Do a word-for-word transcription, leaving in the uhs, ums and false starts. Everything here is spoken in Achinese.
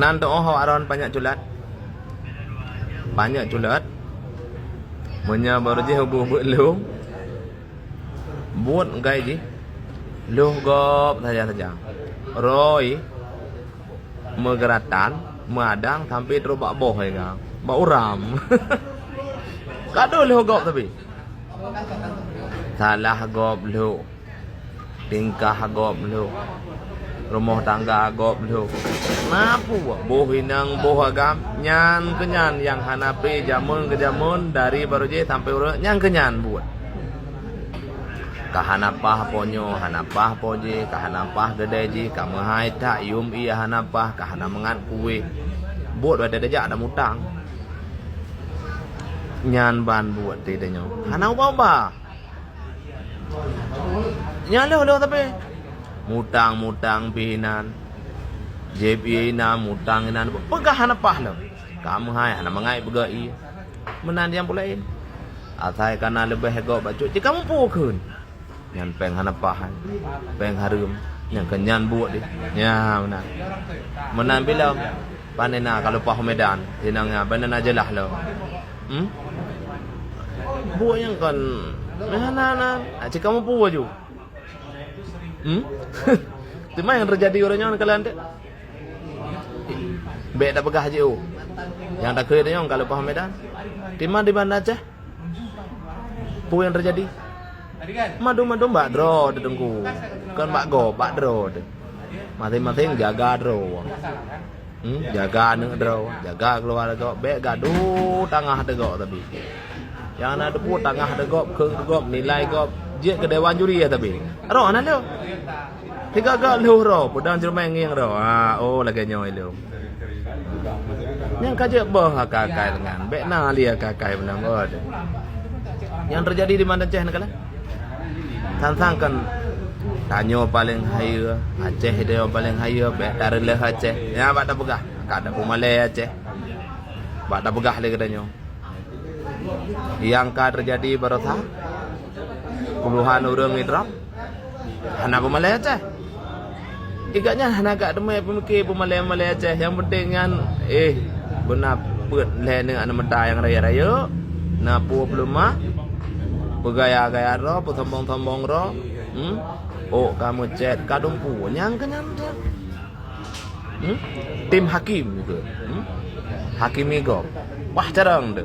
Nan teu'oh awak droen panjak culat. Panjak culat. Meunyoe barô jih ubeut-ubeut lhong, buet gai jih. Lhong gob saja-saja. Rhoi meugeuratan, meuadang sampoe trok bak boh, hai ka. Bak uram. Ka deuh lhong gob tapi. Salah gob lhok. Tingkah gob lhok. Rumoh tangga gob lhok. Na peue? Boh inong, boh agam. Nyan keu nyan nyang hana pé jameun keu jameun dari barô jih sampoe uroe nyan keu nyan buet. Ka hana paih po nyoe, hana paih po jih, ka hana paih keudè jih, ka meuhai that, yuem ié hana paih, ka hana mangat kueh. Buet watèe tajak ada mutang. Nyan ban buet di tanyoe. Hana ubah-ubah. Nyan lheueh-lheueh tapi. Mutang-mutang pih inan. Jieb ié inan, mutang inan. Peugah hana paih lom. Ka meuhai hana mangat peugah ié. Meunan nyang peulaén. Asai ka na leubeh gob bacut, cit ka muphom kheun. Nyan péng hana paih, péng hareuem. Nyan keu nyan buet deh. Nyan meunan. Meunan bilom. Pane na ka leupah u Medan. Inong nyan, pane na jeulaih lom. Hmm? Buet nyang kon. Na, na, na. Ah, cit ka muphom ju. Hmm? Teuma nyang teujadi uroe nyoe kalian tu. Bèk tapeugah jih, oh. Nyang takheun nyoe ka leupah u Medan. Teuma di Banda Aceh. Peue nyang teujadi? Mandum-mandum bak droe teuh Teungku. Kon bak gob, bak droe teuh. Maséng-maséng jaga droe. Hmm, jaga aneuk droe, jaga keuluwarga gob. Bèk gadoh tangah teuh gob tapi. Nyang na teupeue tangah teuh gob, kheun teuh gob, nilai gob. Jeuet keu dewan juri ya tapi. Roh na lheueh. Tiga-tiga lheueh roh, peudong ceureumen ngieng roh. Ha, oh, lagèe nyoe ilôn. Nyang ka jeuet boh akai-akai deungon. Bèk na lé akai-akai meunan boh. Nyang teujadi di Banda Aceh neukalon. Sang-sang kan tanyoe paleng hayeue, Aceh tanyoe paleng hayeue, bèk tareuleuh Aceh. Nyan bak tapeugah, ka ada peumalèe Aceh. Bak tapeugah lé geutanyoe. Nyang ka teujadi baroesa, puluhan ureueng idrop, hana peumalèe Aceh. Igat nyan hana gak teumé peumiké peumalèe-malèe Aceh. Nyang penting nyan, eh, beuna peuet lhèe neuk aneuk muda nyang rayeuk-rayeuk, na peue peuleumah, peugaya-gaya droe, peusombong-sombong droe, hmm? Ôk ka meucèt, ka dumpeue, nyang keu nyan. Hmm? Tim hakim ke? Hmm? Hakimi gob. Wah, carông tu.